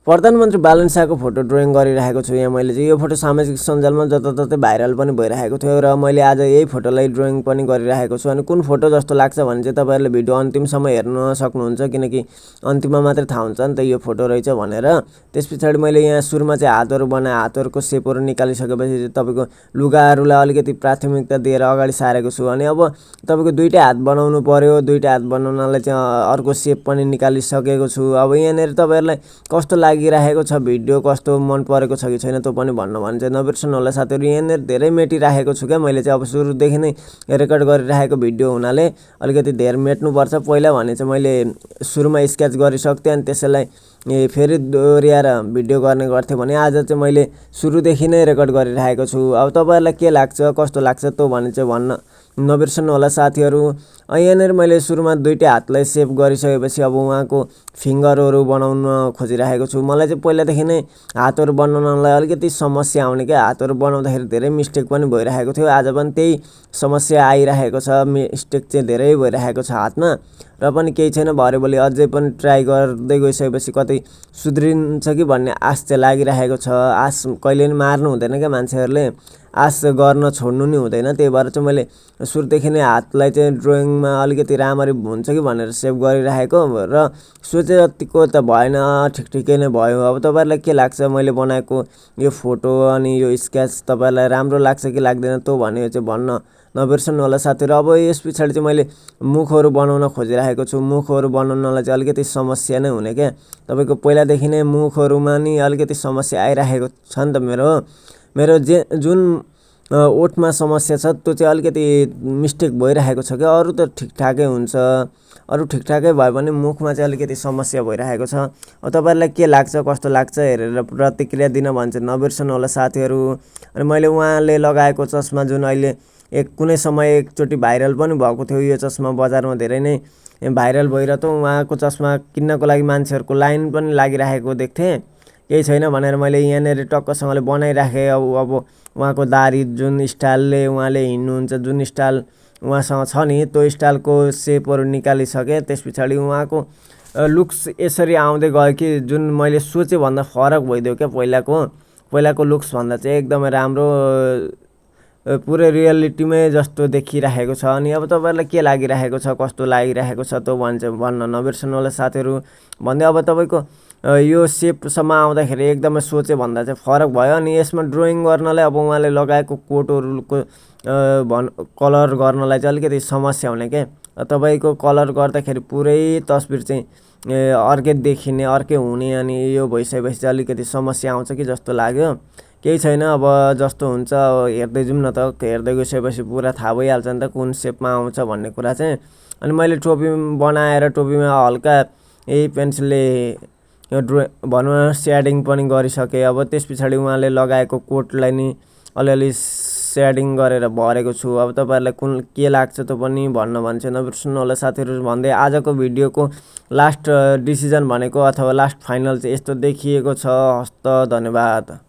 प्रधानमन्त्री बालन शाहको photo drawing गरिरहेको छु यहाँ मैले चाहिँ। यो फोटो सामाजिक सञ्जालमा जताततै भाइरल पनि भइरहेको थियो र मैले आज यही फोटोलाई ड्रइङ पनि गरिरहेको छु। अनि कुन फोटो जस्तो लाग्छ भने चाहिँ तपाईहरुले भिडियो अन्तिमसम्म हेर्न सक्नुहुन्छ, किनकि अन्तिममा मात्रै थाहा हुन्छ नि त यो फोटो रहेछ भनेर। त्यसपछि मैले यहाँ सुरुमा चाहिँ हातहरु बनाए, हातहरुको शेपहरु निकालिसकेपछि तपाईको लुगाहरुलाई अलिकति प्राथमिकता दिएर अगाडि सारेको छु। अनि अब तपाईको दुईटै हात बनाउनु पर्यो, दुईटै हात बनाउनलाई चाहिँ अर्को शेप पनि निकालिसकेको छु। अब यहाँनेर तपाईहरुलाई कस्तो लागिरहेको छ, भिडियो कस्तो मन परेको छ कि छैन त्यो पनि भन्नु भने चाहिँ नबिर्सनु होला साथीहरु। यहाँनेर धेरै मेटिराखेको छु क्या मैले चाहिँ। अब सुरुदेखि नै रेकर्ड गरिरहेको भिडियो हुनाले अलिकति धेरै मेट्नु पर्छ। पहिला भने चाहिँ मैले सुरुमा स्केच गरिसक्थे अनि त्यसैलाई फेरि दोहोर्याएर भिडियो गर्ने गर्थे भने आज चाहिँ मैले सुरुदेखि नै रेकर्ड गरिरहेको छु। अब तपाईहरुलाई के लाग्छ, कस्तो लाग्छ त्यो भने चाहिँ भन्न नबिर्सनु होला साथीहरु। यहाँनेर मैले सुरुमा दुईटै हातलाई सेभ गरिसकेपछि अब उहाँको फिंगरहरु बनाउन खोजिरहेको छु। मलाई चाहिँ पहिलादेखि नै हातहरु बनाउनलाई अलिकति समस्या आउने के, हातहरु बनाउँदाखेरि धेरै मिस्टेक पनि भइरहेको थियो। आज पनि त्यही समस्या आइरहेको छ, मिस्टेक चाहिँ धेरै भइरहेको छ हातमा। र पनि केही छैन, भरे भोलि अझै पनि ट्राई गर्दै गइसकेपछि कतै सुध्रिन्छ कि भन्ने आश चाहिँ लागिरहेको छ। आश कहिले नि मार्नु हुँदैन के मान्छेहरुले, आश गर्न छोड्नु नि हुँदैन। त्यही भएर चाहिँ मैले सुरुदेखि नै हातलाई चाहिँ ड्रइङमा अलिकति राम्ररी हुन्छ कि भनेर सेभ गरिरहेको र सोचे जतिको त भएन, ठिकठिकै नै भयो। अब तपाईहरुलाई के लाग्छ मैले बनाएको यो फोटो अनि यो स्केच तपाईहरुलाई राम्रो लाग्छ कि लाग्दैन त्यो भने चाहिँ भन्न नबिर्सनु होला साथीहरु। अब यस पछाडी चाहिँ मैले मुखहरु बनाउन खोजिरहेको छु। मुखहरु बनाउनलाई चाहिँ अलिकति समस्या नै हुने के, तपाईको पहिलादेखि नै मुखहरुमा नि अलिकति समस्या आइरहेको छ नि त। मेरो जुन ओठमा समस्या छ त्यो चाहिँ अलिकति मिस्टेक भइरहेको छ के, अरु त ठिकठाकै हुन्छ, अरु ठिकठाकै भए पनि मुखमा चाहिँ अलिकति समस्या भइरहेको छ। अब तपाईहरुलाई के लाग्छ, कस्तो लाग्छ हेरेर प्रतिक्रिया दिन भन्छ नबिर्सनु होला साथीहरु। अनि मैले उहाँले लगाएको चस्मा जुन अहिले कुनै समय एकचोटी भाइरल पनि भएको थियो, यो चस्मा बजारमा धेरै नै भाइरल भइरहेथ्यो। उहाँको चस्मा किन्नको लागि मान्छेहरुको लाइन पनि लागिरहेको देख्थे। केही छैन भनेर मैले यहाँनेर टक्कसँगले बनाइराखे। अब उहाँको दाढी जुन स्टाइलले उहाँले हिँड्नुहुन्छ, जुन स्टाइल उहाँसँग छ नि त्यो स्टाइलको शेपहरु निकालिसके। त्यसपछि उहाँको लुक्स यसरी आउँदै गयो कि जुन मैले सोचे भन्दा फरक भइदियो क्या पहिलाको लुक्स भन्दा चाहिँ एकदमै राम्रो, पुरै रियालिटीमै जस्तो देखिरहेको छ। अनि अब तपाईहरुलाई के लागिरहेको छ, कस्तो लागिरहेको छ त्यो भन्न नबिर्सनु होला साथीहरु। भन्दै अब तपाईको यो शेपसम्म आउँदाखेरि एकदमै सोचे भन्दा चाहिँ फरक भयो। अनि यसमा ड्रइङ गर्नलाई अब उहाँले लगाएको कोटहरुको कलर गर्नलाई चाहिँ अलिकति समस्या हुने के, तपाईको कलर गर्दाखेरि पुरै तस्बिर चाहिँ अर्कै देखिने, अर्कै हुने। अनि यो भइसकेपछि चाहिँ अलिकति समस्या आउँछ कि जस्तो लाग्यो। केही छैन, अब जस्तो हुन्छ हेर्दै जाउँ न त। हेर्दै गइसकेपछि पुरा थाहा भइहाल्छ नि त कुन शेपमा आउँछ भन्ने कुरा चाहिँ। अनि मैले टोपी बनाएर टोपीमा हल्का यही पेन्सिलले यो भनौँ सेडिङ पनि गरिसके। अब त्यसपछि उहाँले लगाएको कोटलाई नि अलिअलि सेडिङ गरेर भरेको छु। अब तपाईहरुलाई के लाग्छ त्यो पनि भन्न भन्छ नबिर्सनु होला साथीहरु। भन्दै आजको भिडियोको लास्ट डिसिजन भनेको अथवा लास्ट फाइनल चाहिँ यस्तो देखिएको छ। हस्त, धन्यवाद।